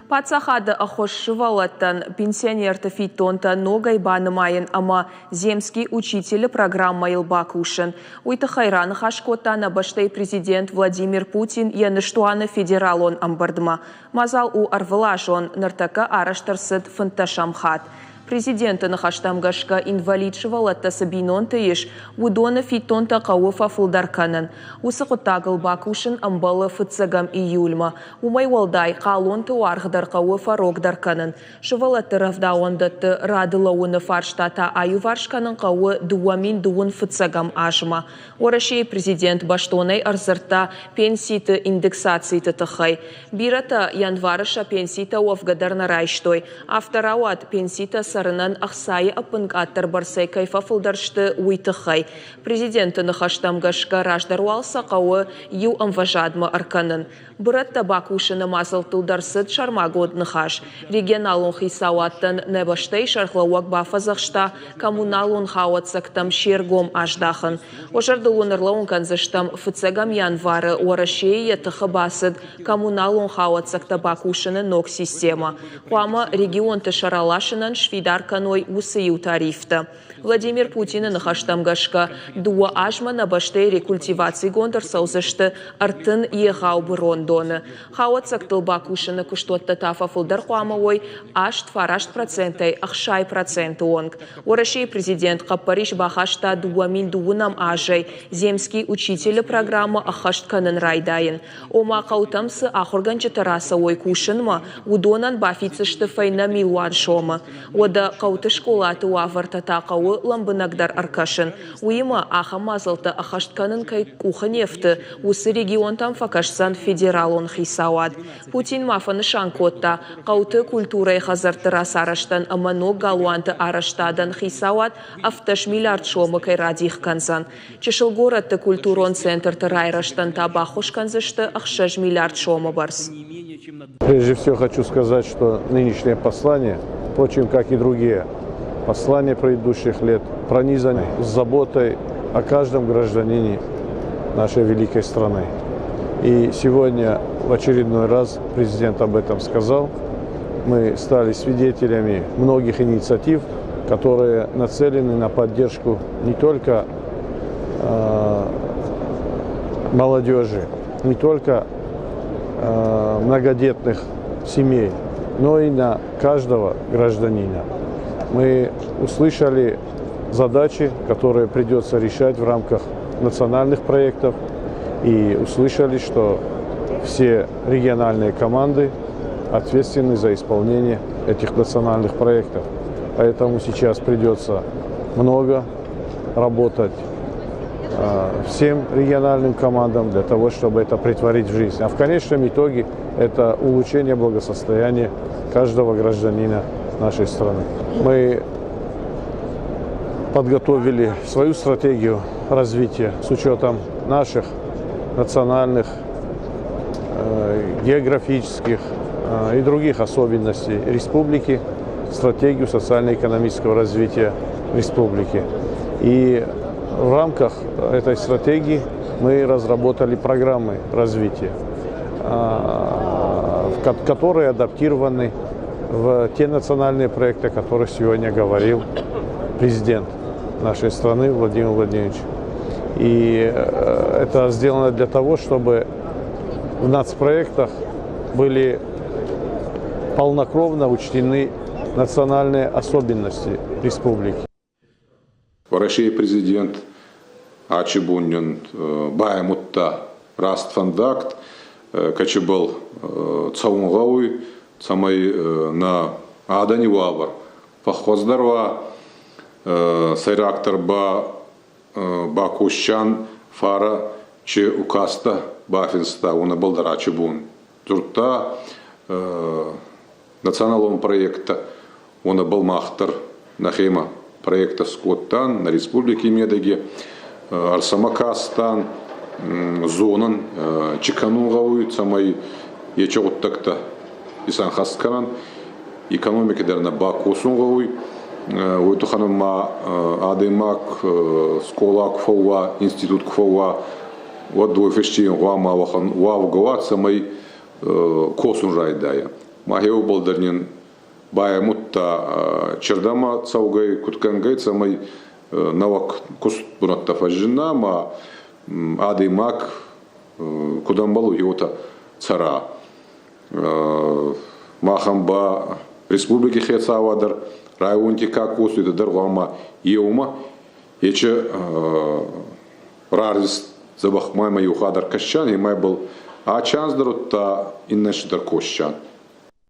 Паддзахады ӕххуыс сывӕллӕттӕн, пенсионерты фиддонтӕ ногӕй банымайын ӕмӕ Земский учитель-ы программӕйыл бакусын. Уый тыххӕй раныхас кодта нӕ бӕстӕйы президент Владимир Путин йӕ ныстуаны федералон ӕмбырдмӕ. Мадзал у ӕрвылазон, ныртӕккӕ арӕзт ӕрцыд фынддӕсӕм хатт. Президенты ныхӕстӕм гӕсгӕ, инвалид сывӕллӕттӕ цы бинонты ис, уыдоны фиддонтӕ хъӕуы фӕфылдӕр кӕнын. Уыцы хъуыддагыл бакусын ӕмбӕлы фыццӕгӕм июльмӕ. Уымӕй уӕлдай, хъалонты уаргъ дӕр хъӕуы фӕрогдӕр кӕнын. Сывӕллӕтты рӕвдауӕндӕтты рады лӕууыны фарста та аиуварс кӕнын хъӕуы 2000 фыццӕгӕм азмӕ. Уӕрӕсейы президент бӕстонӕй ӕрдзырдта пенситы индексациты тыххӕй. Бирӕтӕ январы сӕ пенситӕ уӕвгӕ дӕр нӕ райстой. Афтӕ рауад, пенситӕ цӕрынӕн ӕхцайы ӕппынкъаддӕр бӕрцӕй кӕй фӕфылдӕр сты, уый тыххӕй. Президенты ныхӕстӕм гӕсгӕ, раздӕр уал сӕ хъӕуы иу ӕмвӕзадмӕ ӕркӕнын. Бырӕттӕ бакусыны мадзӕлттыл дӕр цыд сӕрмагонд ныхас. Регионалон хицауадтӕн нӕ бӕстӕйы сӕргълӕууӕг бафӕдзӕхста коммуналон хауӕццӕгтӕм се ргом аздахын. Уӕ зӕрдыл уын ӕрлӕууын кӕндзыстӕм, фыццӕгӕм январы Уӕрӕсейы йӕ тыхы бацыд коммуналон хауӕццӕгтӕ бакусыны ног системӕ. Хъуамӕ регионты сӕ раласынӕн сфидар кӕной уыцы иу тарифтӕ. Владимир Путины ныхӕстӕм гӕсгӕ, дыууӕ азмӕ нӕ бӕстӕйы рекультивацигонд ӕрцӕудзысты 30 егъау бырондоны. Хауӕццӕгтыл бакусыны куыстуӕттӕ та фӕфылдӕр хъуамӕ уой 8-9 процентӕй 60 проценты онг. Уӕрӕсейы президент хъӕппӕрис бахаста 2009 азӕй Земский учитель-ы программӕ ӕххӕст кӕнын райдайын. Ома хъӕутӕм цы ахуыргӕнджытӕ рацӕуой кусынмӕ, уыдонӕн бафиддзысты фӕйнӕ милуан сомы. Уӕдӕ хъӕуты скъолаты уавӕртӕ та хъӕуы лӕмбынӕгдӕр ӕркӕсын. Уыимӕ ахӕм мадзӕлттӕ ӕххӕст кӕнын кӕй къухы не фты, уыцы регионтӕм фӕкӕсдзӕн федералон хицауад. Путин ма фӕнысан кодта, хъӕуты культурӕйы хӕдзӕртты рацарӕзтӕн ӕмӕ ног галуанты арӕзтадӕн хицауад 17 миллиард сомы кӕй радих кӕндзӕн. Чысыл горӕтты культурон центрты райрӕзтӕн та баххуыс кӕндзысты 6 миллиард сомы бӕрц. Прежде всего хочу сказать, что нынешнее послание, впрочем, как и другие послания предыдущих лет, пронизаны заботой о каждом гражданине нашей великой страны. И сегодня в очередной раз президент об этом сказал. Мы стали свидетелями многих инициатив, которые нацелены на поддержку не только молодежи, не только многодетных семей, но и на каждого гражданина. Мы услышали задачи, которые придется решать в рамках национальных проектов, и услышали, что все региональные команды ответственны за исполнение этих национальных проектов. Поэтому сейчас придется много работать всем региональным командам для того, чтобы это претворить в жизнь. А в конечном итоге это улучшение благосостояния каждого гражданина нашей страны. Мы подготовили свою стратегию развития с учетом наших национальных, географических и других особенностей республики, стратегию социально-экономического развития республики. И в рамках этой стратегии мы разработали программы развития, которые адаптированы в те национальные проекты, о которых сегодня говорил президент нашей страны Владимир Владимирович. И это сделано для того, чтобы в нацпроектах были полнокровно учтены национальные особенности республики. Уӕрӕсейы президент ачы бон нын байамудта раст фӕндаг, кӕцибӕл цӕун гъӕуй, цӕмӕй нӕ адӕни уавӕр фӕххуӕздӕр уа, сӕйрагдӕр ба бакосчан фарӕ чи указтӕ бафинста, уонӕбӕл дӕр ачи бон дзурдта националон проекттӕ, уонӕбӕл мах дӕр нӕхемӕ проекттӕ скодтан нӕ республики медӕги, ӕрсӕмӕ кастан, зонӕн, чи кӕнун гъӕуй, цӕмӕй ечи гъуддӕгтӕ исӕнхӕст кӕнӕн. Экономикӕ дӕр нӕ бакосун гъӕуй. Уой туххӕн ма адӕймаг скъола ку фӕууа, институт ку фӕууа, уӕд уой фӕсте гъуама уӕхӕн уӕвгӕ уа, цӕмӕй косун райдайа. Ма хеубӕл дӕр нин байамудта чердӕмӕ цӕугӕй, куд кӕнгӕй, цӕмӕй нӕуӕг куст бунӕттӕ фӕззинна ма адӕймаг куд ӕмбӕлуй, уотӕ цӕра. Махӕн ба республики хецауадӕ дӕр, районти ка косуй, дӕр гъӕуама еумӕ ечи рарвист дзӕбӕх ма еу хадӕр кӕсчан, ема ибӕл ачанз дӕр удта иннӕ дӕр косчан.